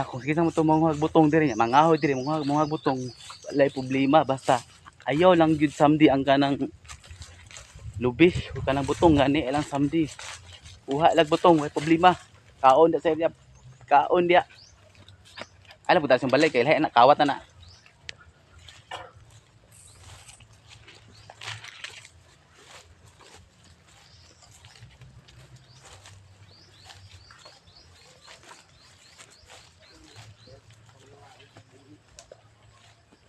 Kana kung sige sa mo to manguhag butong diri nya, mangahoy diri, manguhag butong, walay problema basta ayaw lang gyud samdi ang kanang lubi o kanang butong gani ilang samdi. Kuha lag butong, way problema. Kaon da sa iya. Kaon dia. Alam po tayo sa balay kay lahi na kawat na na.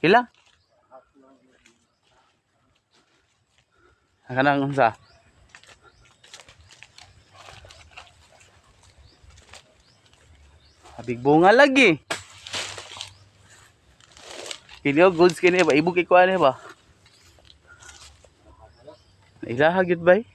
Pila? Ang kanang unsa? Habig bunga lagi. Kini oh, goods kini ba? Ibog kay kuan ba? Ilaha gyud bay.